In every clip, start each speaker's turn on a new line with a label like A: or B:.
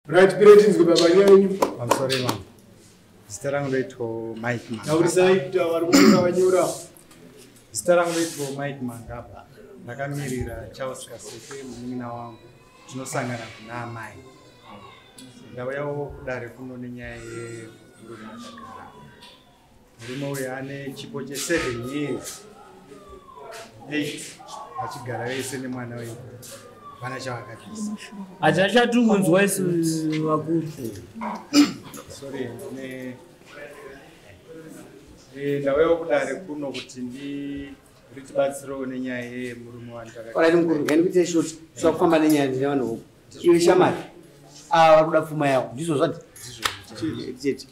A: Right, piretinzwe baba nyenyu.
B: Pamusoro imam. Zita rangu ndoitwa Mike Mangapa.
A: Taurisai kuti vari kunyora vanyora.
B: Zita rangu ndoitwa Mike Mangapa. Ndakamirira Charles Kaseke munin'ina wangu. Tinosangana kuna amai. Ndauyawo kudare kuno nenyaya yemurume akagara. Murume uyu ane chipo che 7 years. 8 vachigara vese nemwana uyu. Vana chavakabvisa.
C: Hatichati kunzwa isu vakuru.
B: Sorry, ndine ndauyawo kudare kuno kuti nditibatsirewo nenyaya yemurume wandaka.
D: Alright mukuru, ngandikuite short. Swa kufamba nenyaya ndine vanhu huku. Iwe shamari. Ava vari kuda pfuma yavo. Ndizvo zvati? Chete.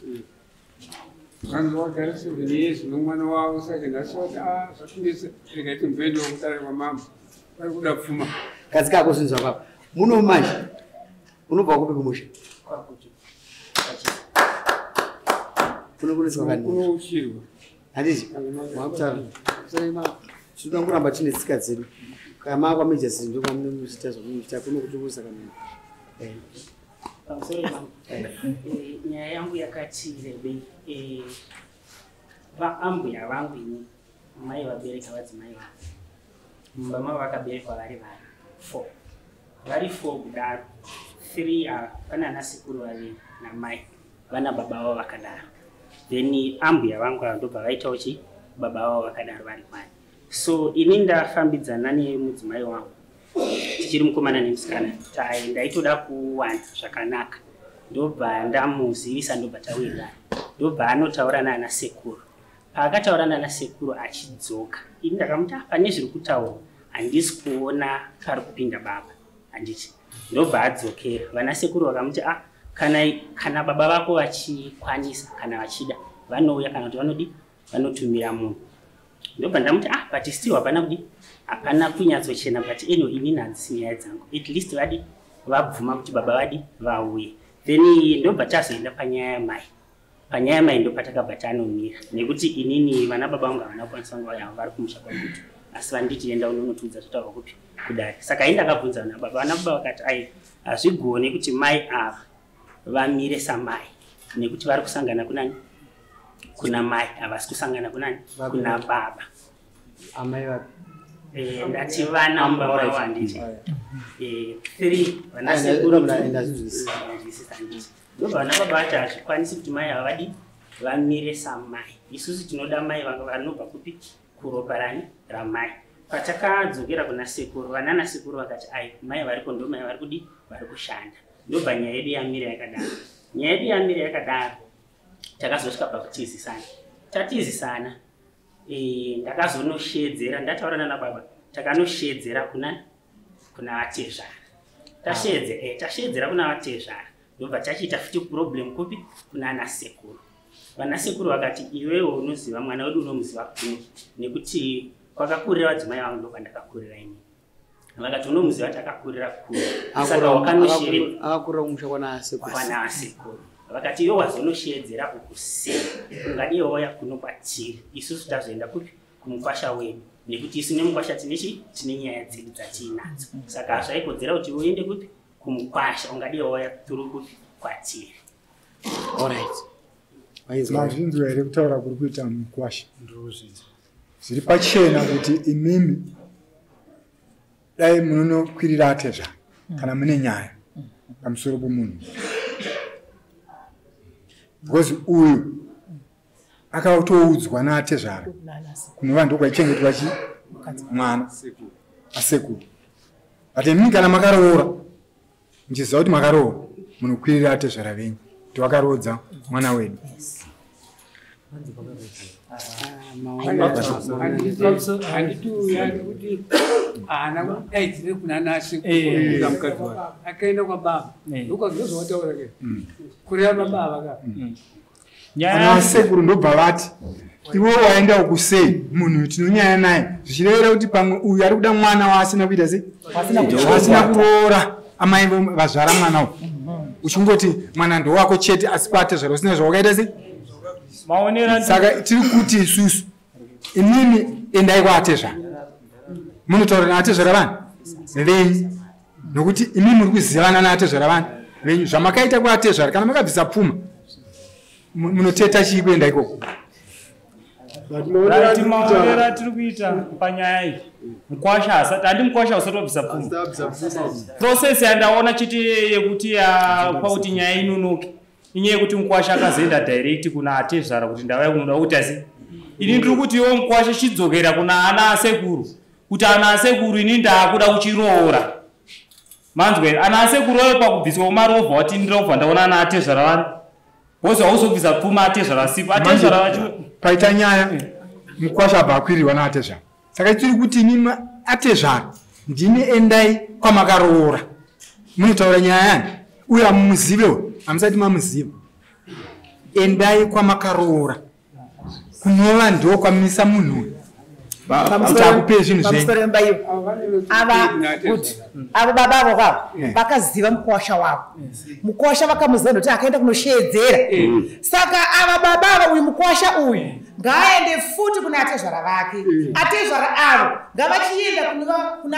E: Vanhu vagara 7 years nomwana wavo, saka nhasi vati a zvatinetsa, regai timboendawo kudare kwamambo, vari kuda pfuma.
D: Gadzika zvinhu zvako. Muno manje. Unobva kupi kumusha? Kuno kunoiswa kanini?
E: Kunouchirwa.
D: Handiti? Makutaura. Tinoda kuramba tine tsika dzedu. Kana maakwa Major ndo kwamunoita zvamunoita kuno kuti kuisa kanini.
F: Pamusoro pangu, nyaya yangu yakati rebei. Vaambuya vangu ini, mai vabereka vadzimai vangu, mumba mavo vakaberekwa vari vana four. Vari four kudaro, three ava pana ana sekuru vaviri namai, vana baba vavo vakadaro. Then ambuya vangu ava ndobva vaitawo chi baba vavo vakadaro vari one. So ini ndafambidzana nemudzimai wangu tichiri mukomana nemusikana, ndaitoda kuwana zvakanaka, ndobva ndamuzivisa, ndobva tawirirana, ndobva anotaura naana sekuru. Paakataura naana sekuru achidzoka, ini ndakamuti, "Ah, pane zviri kutaurwa, handisi kuona pari kupinda baba, handiti?" Ndobva adzokera, vana sekuru vakamuti, "Ah, kana baba vako vachikwanisa, kana vachida, vanouya, kana kuti vanodi vanotumira munhu." Ndobva ndamuti, "Ah, but still hapana kudi, hapana kunyatsochena, but anyway, inini hadzisi nyaya dzangu, at least vadi vabvuma kuti baba vadi vauye." Then ndobva tazoenda panyaya yamai. Panyaya yamai ndo patakabva tanomira, nekuti inini vana baba vangu havana kukwanisa nguva yavo, vari kumusha kwaGutu, asi vanditi, "Enda unonotiudza zvotaurwa kupi kudare." Saka ini ndakabvunza vana baba, vana baba vakati, "Ai, hazvigoni kuti mai ava vamire samai, nekuti vari kusangana kunani? Kuna mai, havasi kusangana kunani? Kuna baba."
D: Amai vapi?
F: Ndati vana mumba mavo, handiti? Three vana sekuru.
D: Ndazvinzwisisa.
F: Ndazvinzwisisa, handiti? Ndobva vana baba vati hazvikwanisi kuti mai ava vadi vamire samai, isusu tinoda mai vanobva kupi? Kuropa rani? Ramai. Patakadzokera kuna sekuru, vanana sekuru vakati, "Ai, mai variko ndo mai vari kudi vari kushanda." Ndobva nyaya yedu yamira yakadaro. Nyaya yedu yamira yakadaro, takazosvika pakutizisana. Tatizisana, ndakazonoshedzera, ndataura nana baba, takanoshedzera kuna vatezvara. Tashedzera kuna vatezvara, ndobva tachiita futi problem kupi? Kuna ana sekuru. Vana sekuru vakati, "Iwewe unoziva mwana wedu, unomuziva kuno, nekuti kwakakurira vadzimai vangu ndokwandakakurira ini." Vakati, "Unomuziva, takakurira kuno, saka wakanoshere
D: Akakurira kumusha kwana sekuru.
F: Kwana sekuru. Vakati, "Iwe wazonoshedzera uku sei? Ungadii wauya kuno kwatiri, isusu tazoenda kupi? Kumukwasha wedu, nekuti isu nemukwasha tine chi tine nyaya dzedu dzatiinadzo, saka hazvaikodzera kuti uende kupi? Kumukwasha. Ungadii wauya turi kupi? Kwatiri."
D: Alright. Wainzwa.
A: Mazvinzwa here kutaura kuri kuita mukwasha? Zviri pachena kuti imimi dai munonokwirira atezvara kana mune nyaya pamusoro pomunhu, because uyu akatoudzwa naatezvara kunova ndokwaichengetwa chi mwana asekuru. But imimi kana makaroora, muchiziva kuti makaroora, munokwirira atezvara venyu kuti vakaroodza mwana wedu.
E: Handiti uya nekuti haana kudaidzire kuna nasekuru mukadzi wake, akaenda kwababa, ndozvawataura ke, kureva baba ava ka.
A: Ana sekuru ndobva vati, "Iwe waenda uku sei? Munhu tinonyaya naye." Zvichirevera kuti pamwe uyu ari kuda mwana waasina kuita sei, waasina kuroora, amai vazvara mwana uyu, uchingoti mwana ndowako chete, asi kwatezvara usina zvawakaita sei.
C: Maonero
A: Saka tiri kuti isusu, imimi endai kwaatezvara, munotaura naatezvara vanhu venyu, nokuti imi muri kuzivana naatezvara vanhu. venyu zvamakaita kwaatezvara kana makabvisa pfuma munoteta chii kuenda ikoko?
C: Maonero atiri kuita panyaya iyi, mukwasha asati handi mukwasha usati wabvisa pfuma. Process yandaona chete yekuti pakuti nyaya inonoke inyaya yekuti mukwasha akazoenda direct kuna atezvara kuti ndauya kunoda kuti asi ini ndiri kuti iwo mukwasha chidzokera kuna ana asekuru kuti ana asekuru ini ndaakuda kuchiroora. Manzwe ana asekuru ayo pakubviswa kumarovha wati ndirovha ndaona ana atezvara vani bozi hauzobvisa pfuma atezvara sipo atezvara vacho
A: paita nyaya mukwasha abva akwirirwa naatezvara. Saka tiri kuti imi atezvara ndimi endai kwamakaroora munotaura nyaya yani uye hamumuzivewo, hamusati mamuziva. Endai kwamakaroora kunova ndo kwamisa munhu uyu kuti akupei zvinhu zvenyu.
G: Ava kuti avo baba avo kwavo vakaziva mukwasha wavo, mukwasha vakamuziva nokuti akaenda kunosheedzera. Saka ava baba ava uyu mukwasha uyu ngaaende futi kuna atezvara vake. Atezvara avo ngavachienda kuna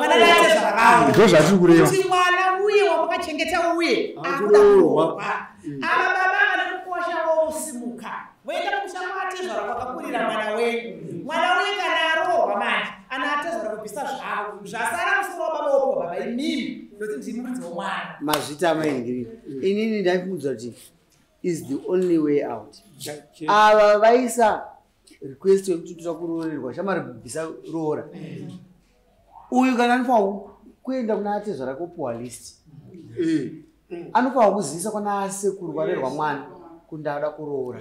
G: atezvara vavo.
A: Ndizvo zvatiri kureva
G: kuti mwana uye wamakachengeta uye akuda kuroorwa. Ava baba ava nemukwasha vosimuka voenda kumusha kwaatezvara kwakakurira mwana wenyu. Mwana uye kana aroorwa manje ana atezvara kubvisa zvavo zvasara musoro wababa wopiwa baba imimi ndokuti ndimi muridzi womwana.
D: Mazvita amaingiriri inini ndaifungidzwa kuti is the only way out. Ava vaisa request yekuti toda kuroorerwa shamari kubvisa roora uyu kana anofanira kuenda kuna atezvara kopuwa list, anofanira kuzivisa kuna asekuru kwarerwa mwana kuti ndada kuroora.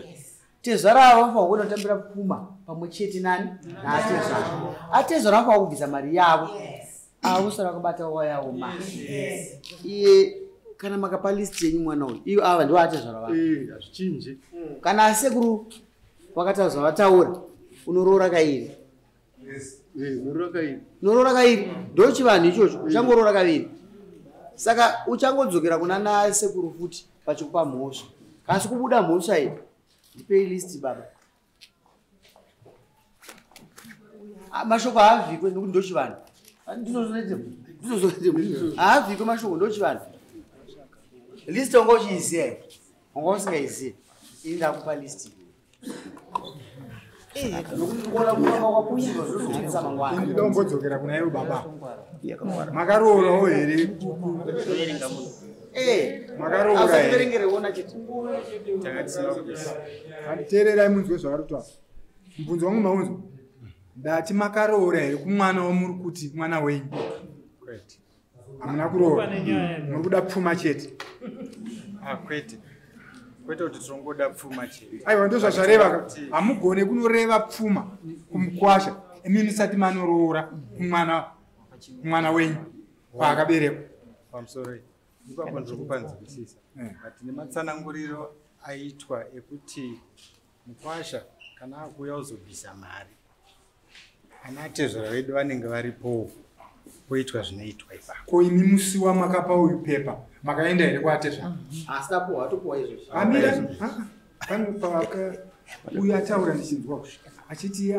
D: Tezvara ava vanofanira kuenda kutambira pfuma pamwe chete nani naatezvara. Atezvara vanofanira kubvisa mari yavo avo sara kubata wayawo mari iye. Kana makapa list yenyu mwana uyu iyo ava ndivo atezvara vavo
B: hazvichinji.
D: Kana asekuru vakataura zvavataura unoroora kairi, unoroora kairi ndochivanhu ichocho, uchangoroora kaviri. Saka uchangodzokera kuna nasekuru futi pachikupa mhosva. Kasi kubuda mhosva iyi ndipei list baba. Mashoko haavhikwe nekuti ndochivanhu, haavhikwe mashoko ndochivanhu. List wanga uchiiziva here? Wanga usingaizivi. Ini ndakupa list nokuti ndikuona kufamba kwaputirwa zvinozonetsa mangwana.
A: Ndinoda kumbodzokera kuna ivo baba. Makaroorawo here? Makaroora here? Handiteererai munzwe zvavari kutaura. Mubvunzo wangu maunzwa. Ndati makaroora here kumwana wamuri kuti mwana wenyu? Hamuna kuroora, muri kuda pfuma chete.
B: Kwete kwete kuti tinongoda pfuma chete.
A: Aiwa ndozvazvareva. Hamugone kunoreva pfuma kumukwasha imi musati manoroora kumwana wenyu kwaakaberekwa.
B: Pamusoro ipapo ndiri kupanzwisisa, but nematsananguriro aitwa ekuti mukwasha kana akuuya kuzobvisa mari ana atezvara vedu vanenge varipowo poitwa zvinoitwa ipapo.
A: Ko imi musi wamakapa uyu pepa makaenda here kwaatezvara?
D: Asina puwa, atopuwa izvozvo.
A: Amira pano paka uyu ataura ndichinzwa achiti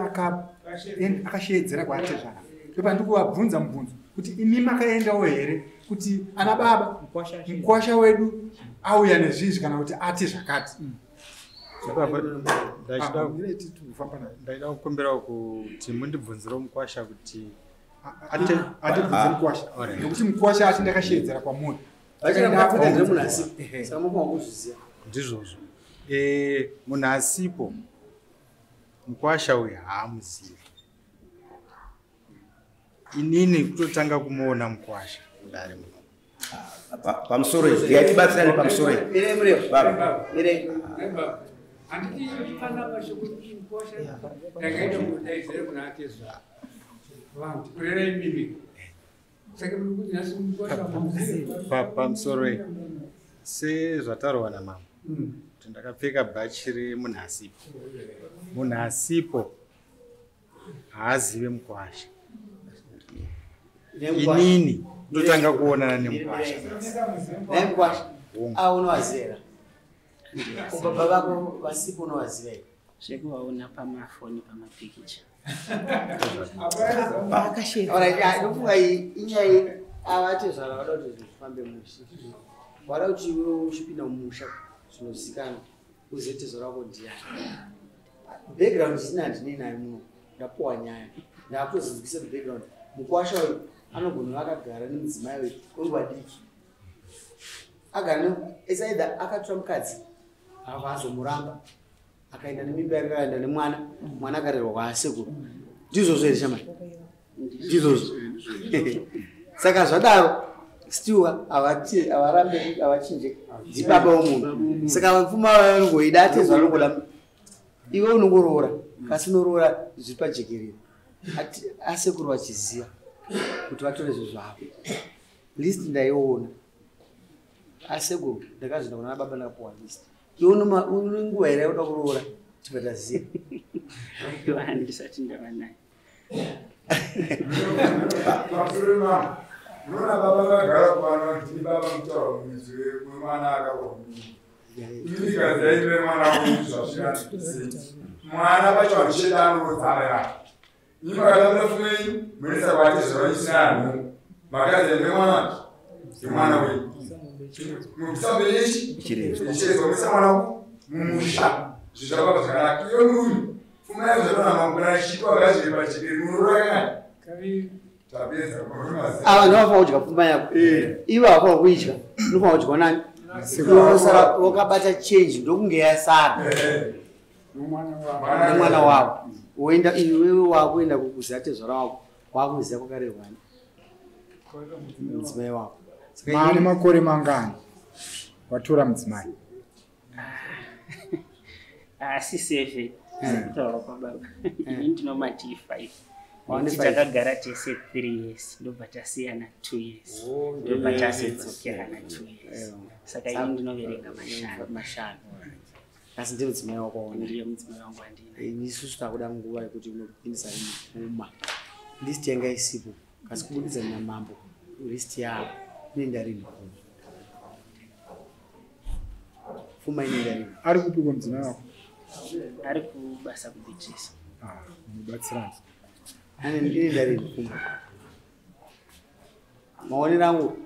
A: akasheedzera kwaatezvara. Ndopandiri kuvabvunza mubvunzo kuti imi makaendawo here kuti ana baba mukwasha wedu auya nezvizvi kana kuti ati zvakati.
B: Ndaida kukumbirawo kuti mundibvunzirewo mukwasha kuti
A: atibvunze mukwasha nekuti mukwasha ati ndakasheedzera kwamuri.
B: Ndizvozvo. Munhu asipo mukwasha uyu haamuzivi. Inini kutotanga kumuona mukwasha kudare muno.
H: Pamusoro iyi ndiyatibatsirane pamusoro iyi. Baba
E: handiti panapa chekuti mukwasha ndakaenda kudaidzira kuna atezvara vantu kurera imimi. Saka muri kuti nhasi mukwasha muzivi.
B: Pamusoro iyi sezvataurwa namama kuti ndakapfeka bhachi remunhu asipo. Munhu asipo haazive mukwasha. Inini ndotanga kuonana nemukwasha.
D: Nemukwasha unowaziva baba vako vasipo unowaziva here?
F: Zvekuvaona pamafoni pamapikicha.
D: Ndofunga iyi inyaya avatezvara vada kuti zvifambe mushe. Wada kuti iwewe uchipinda mumusha zvinozikanwa uzive tezvara wako ndiani. Background isina handinei nayo muno. Ndapuwa nyaya. Ndakutozonzwisa kuti background. Mukwasha uyu anogona akagara nemudzimai uyu kwenguva diki. Agara ne it's either akatora mukadzi akabva azomuramba akaenda nemimba yake akaenda nemwana, mwana akarerwa kwaasekuru. Ndizvozvo here shamani? Ndizvozvo. Saka zvadaro still havarambe havachinje ndibaba womunhu. Saka pfuma vanongoida atezva vanongoda iwe unongoroora kasi unoroora zviri pajekerere. Asekuru vachiziva kuti vatore zvinhu zvavo. List ndaiona. Asekuru ndakazoenda kuna baba ndakapuwa list. Iwe une nguva here yaunoda kuroora tibva taziva.
F: Aiwa, ndisati ndava naye.
A: Pamusoro pemambo, unoona baba vakagara pano ndini baba mutaura mumidzi wemwana akabva kumini. Ini gadzai mwana wenyu zvazvinandisei. Mwana pachivanhu chedu anorodza amai vake. Imi makatambira pfuma yenyu munoisa kwatezvara isina nhungu. Makadzi nemwana nemwana wenyu. Mubvisa mberi chiredzo muisa mwana wako mumusha. Zvinhu zvakabva zvakanaka. Iwe murume pfuma yako zvatona mangwana chipo akazviri pachiberi munorora kangani? Tapedza.
D: Ava ndovanofanira kudya pfuma yako. Ivo havafanira kuidya. Unofanira kudya nani? Iwe wakabata change ndokunge yasara. Nemwana wavo. Woenda iwewe wakuenda kukuziva tezvara wako, wakuziva kwakarerwa mudzimai wako.
A: Maane makore mangani watora mudzimai?
F: Asi 7 sekutaura kwababa. Ini ndinomati 5. Nekuti takagara tese 3 years ndobva tasiyana 2 years. Ndobva tazodzokerana 2 years. Saka ini ndinoverenga mashanu.
D: Asi ndiye mudzimai wako waona.
F: Ndiye mudzimai wangu wandina.
D: Isusu takuda nguva yekuti unopindisa pfuma. List yanga isipo. Kasi kubudikidza namambo list yavo inoenda rini pfuma? Pfuma inoenda rini?
A: Ari kupi mudzimai wako?
F: Ari kubasa kuBeatrice.
A: Mubatsirani.
D: Inoenda rini pfuma? Maonero angu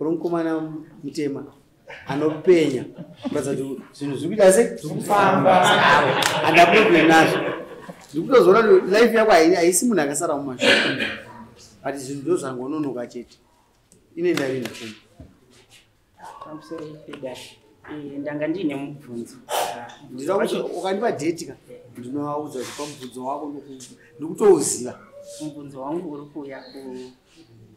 D: uri mukomana mutema anopenya kuratidza kuti zvinhu zviri kuita sei?
A: Zvirikufamba.
D: Handina problem nazvo. Ndikutozoona kuti life yako haisi munhu akasara mumashure. But zvinhu ndo zvangononoka chete. Inoenda rini pfuma?
F: Pamusoro pedare. Ndanga ndiine mubvunzo.
D: Ndinoda kuti ukandipa date ka ndinovaudza kuti pamubvunzo wako ndikutouziva.
F: Mubvunzo wangu uri kuuya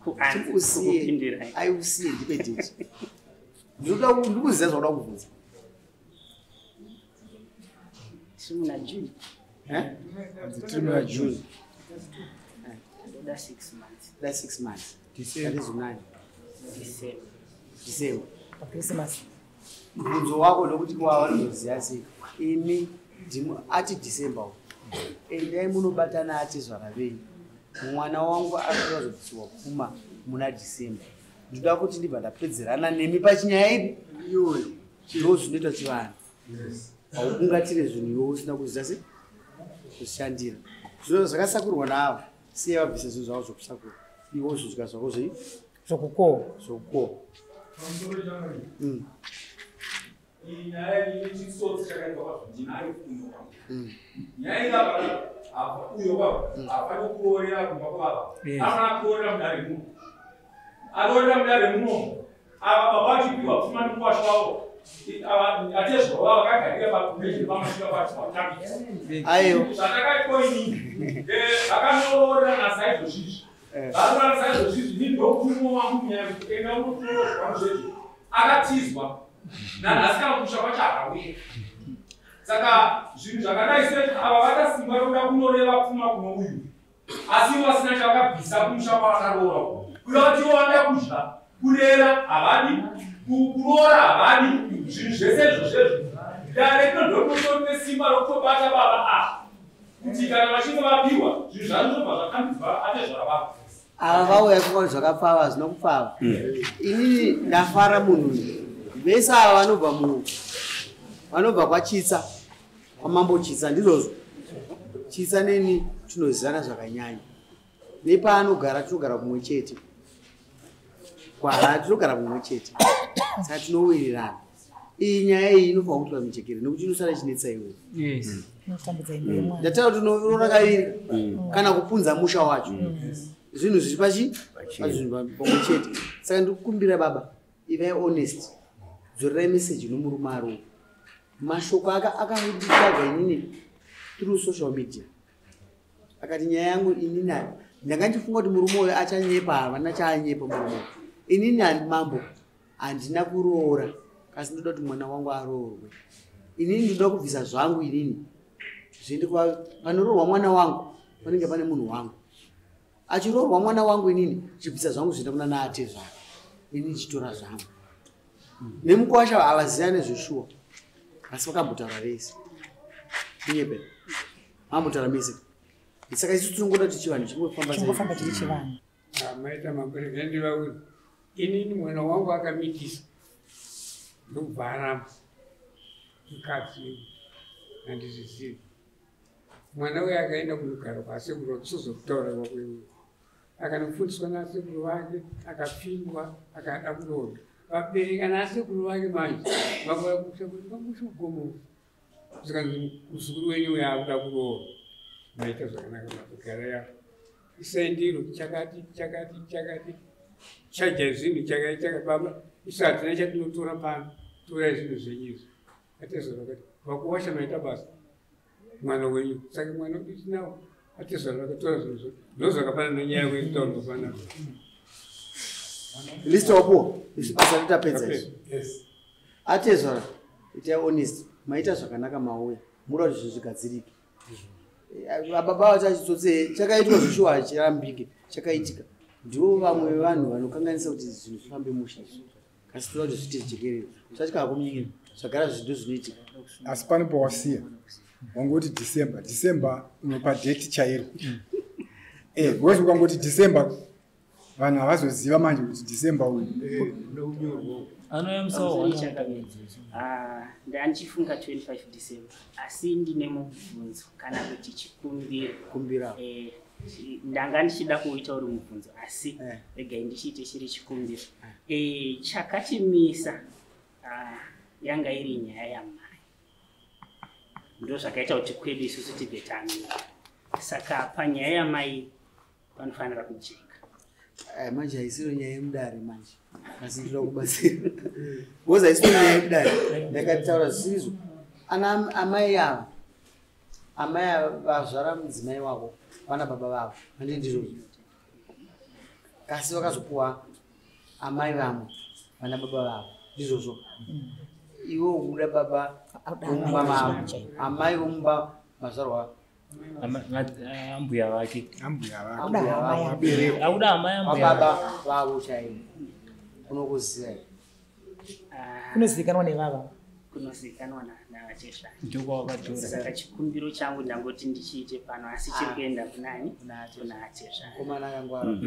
F: kukupindurai.
D: Aiusiye ndipe date. Ndikuziva zvauda kubvunza.
F: Tiri muna June.
A: Tiri muna June.
F: Ndoda 6 months.
D: Ndoda 6 months.
A: December.
F: December.
D: December.
G: Christmas.
D: Mubvunzo wako ndokuti kwa vanozoziva sei? Imi ati December uko. Endai munobatana atezvara venyu. Mwana wangu akazobviswa pfuma muna December. Ndoda kuti ndibva ndapedzerana nemi pachinyaya ipi?
A: Iyoyo.
D: Ndo zvinoita chivanhu. Haukungatire zvinhu iwe usina kuziva sei? Kuzvishandira. Zvino zvakasakurwa navo. Siya vabvise zvinhu zvavo zvokusakura. Iwe wozodya zvako zvei?
G: Zvokukohwa.
D: Zvokukohwa.
I: Nyaya iyi chitsotsi chakaitwa pazvindinayo Nyaya iyi apa uyo baba hapana kuroorera kumba kwababa. Hapana kuroorera mudare muno. Aroorera mudare muno. Ava baba vachipiwa pfuma nemukwasha wavo. Ava atezvaro vavo vakagarira pakumeje pamashure pacho patambisa.
D: Aiwa.
I: Zvandakaitwa inini. Vakanoroorera nasaizvozvizvi. Varoora nasaizvozvizvi ini ndokumo wangu munyaya kuti enda unotora zvavanozvezvi. Akatizwa. Nanhasi kana kumusha kwacho akauya. Saka zvinhu zvakadai se ava vakasimba rokuda kunoreva pfuma kuno uyu. Asi ivo vasina chavakabvisa kumusha kwavakaroora uku. Kuda kuti ivo vanoda kudya, kurera havadi, kuroora havadi, zvinhu zvese izvo zvezvo. Dare rino ndorinotori nesimba rokutobata baba ava. Kuti kana vachinge vapiwa, zvinhu zvacho zvinobva zvatambidzwa atezvara vavo.
D: Ava vauya kuva zvakapfava hazvina kupfava. Inini ndafara munhu uyu. Vese ava vanobva kwaChitsa, kwaMambo Chitsa ndizvozvo. Chitsa neni tinozivana zvakanyanya. Nepaanogara tinogara kumwe chete. Kwaharare tinogara kumwe chete. Saka tinowirirana. Iyi nyaya iyi inofanira kuitwa mijekere nekuti inosara ichinetsa iwe. Ndataura kuti unoona kaviri kana kupunza musha wacho. Zvinhu zviri pachi pazvinhu pamwe chete. Saka ndikukumbira baba, ivai honest. Dzorerai message nomurume ari uko. Mashoko akanditsvaga inini through social media. Akati nyaya yangu inini ndanga ndichifunga kuti murume uyu achanyepa, havana chaanyepa murume uyu. Inini mambo handina kuroora, asi ndoda kuti mwana wangu aroorwe. Inini ndinoda kubvisa zvangu inini. Zviende panoroorwa mwana wangu, panenge pane munhu wangu. Achiroorwa mwana wangu inini, chibvisa zvangu zvienda kuna naatezvara. Inini chitora zvangu. Nemukwasha havaziva nezveshuwa. Asi vakambotaura vese. Inyepe. Mambotaura mese. Saka isu tinongoda kuti chivanhu chingofamba
G: chingofamba chiri chivanhu.
E: Maita mapresident vauyu. Inini mwana wangu akamitisa. Ndobva aramba. Mukadzi handizvizivi. Mwana uyu akaenda kunogara kwasekuru kusozokutaura kwakwe. Akanofundiswa nasekuru vake, akapfingwa, akada kuroorwa. Vabereka nasekuru vake manje vakauya kumusha kuti vamusha ugomo. Zvikanzi muzukuru wenyu uyu akuda kuroorwa. Maita zvakanaka mazogara yako. Isai ndiro chakati chakati chakati. Chaja zvinhu chakati chakati baba. Isu hatina chatinotora pano. Torai zvinhu zvenyu izvi. Atezvara vakati vakuwasha maita basa. Mwana wenyu. Saka mwana wedu tinawo. Atezvara vakatora zvinhu zvo. Ndozvakafanana nenyaya yako yekutaurwa panapa.
D: List wapuwa. Isu basa ritapedza izvi.
B: Yes.
D: Atezvara, itai honest. Maita zvakanaka mauya. Muda kuti zvinhu zvigadzirike. Baba vacho achitsotse chakaitwa zveshuwa hachirambike. Chakaitika. Ndivo vamwe vevanhu vanokanganisa kuti zvinhu zvifambe mushe izvi. Asi toda kuti zviite jekerere. Usatya hako munyikeni. Zvagara zvinhu zvinoitika.
A: Asi pane pawasiya. Wangoti December. December unopa date chairo. Because ukangoti December vanhu havazoziva manje kuti December uyu.
C: Anouya musi wa
F: Ndandichifunga 25 December. Asi ndine mubvunzo kana kuti chikumbiro.
D: Kumbira.
F: Ndanga ndichida kuita uri mubvunzo asi regai ndichiite chiri chikumbiro. Chakatimisa yanga iri nyaya yamai. Ndo zvakaita kuti kwedu isusu tibve tamira. Saka panyaya yamai panofanira kujeka.
D: Manje haisiro nyaya yemudare manje. Asi ndinoda kubatsira. Because haisiro nyaya yemudare. Ndakataura zvisizvo. Ana amai ava. Amai ava vazvara mudzimai wavo, vana baba vavo. Handi ndizvozvo. Kasi vakazopuwa amai vamwe, vana baba vavo. Ndizvozvo. Iwe ukuda baba vomumba mavo. Amai vomumba mazvarwa.
C: Ambuya vake.
A: Ambuya vake.
D: Ambuya vavo.
C: Akuda amai ambuya.
D: Baba vavo chaivo. Unokuziva.
G: Kunozivikanwa nevava.
F: Kunozivikanwa navachesha.
C: Ndokwavakatora.
F: Saka chikumbiro changu ndangoti ndichiite pano asi chiri kuenda kunani? Kuna Achesha.
D: Mukomana akangwara.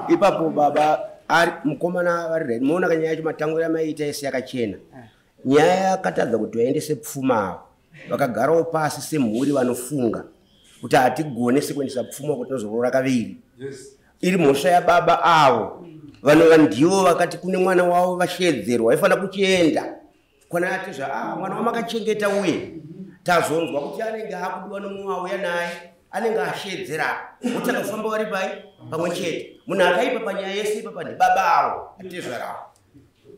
H: Ipapo baba ari mukomana vari right. Muona kanyaya yacho matango yamaita yese yakachena. Nyaya yakatadza kuti vaendese pfuma avo. Vakagarawo pasi semhuri vanofunga kuti hatigone sekuendesa pfuma kuti tinozoroora kaviri. Iri mhosva yababa avo. Vanova ndivo vakati kune mwana wavo vashedzerwa vaifanira kuchienda. Kwana atizva mwana wamakachengeta uye tazonzwa kuti anenge akudiwa nomumwe auya naye anenge ashedzera. Votanga kufamba vari pai pamwe chete. Munhu akaipa panyaya yese ipapa ndibaba avo atezvarawo.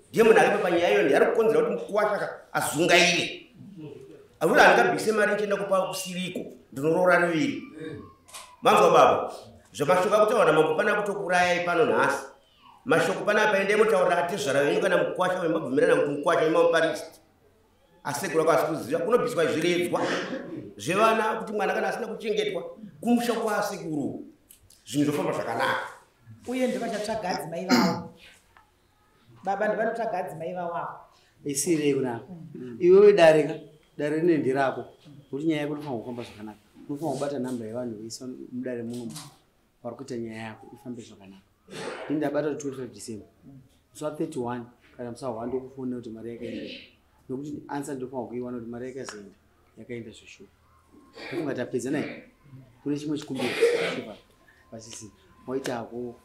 H: Ndiye munhu akaipa panyaya iyo ndiye ari kukonzera kuti mukuwasha azungaire. Akuna handingabvise mari ndichienda kupa kusiriko ndinoroora ruviri. Manzwa baba, zvamashoko akutaura namambo pana kutokurayai pano nhasi. Mashoko panapa endai motaurira atezvara venyu kana mukwasha wemabvumirana kuti mukwasha wemamuparist. Asekuru ako asi kuziva kunobviswa zviredzwa zvevana kuti mwana kana asina kuchengetwa kumusha kwasekuru zvinhu zvofamba zvakanaka.
G: Uye ndivachatsvaga adzimai vavo. Baba ndivanotsvaga adzimai vavo avo.
D: Isirei kunaka. Iwewe dare ka, dare rine ndirako. Kuti nyaya yako inofanira kufamba zvakanaka. Unofanira kubata namba yevanhu vese mudare muno vari kuita nyaya yako ifambe zvakanaka. Ini ndabata 25 December. Musi wa 31 kana musi wa 1 ndokufonera kuti mari yakaenda. Nokuti answer ndofanira kuiwana kuti mari yakazoenda. Yakaenda zveshuwa. Ndofunga tapedza naye. Kune chimwe chikumbiro. Pasisi. Waita hako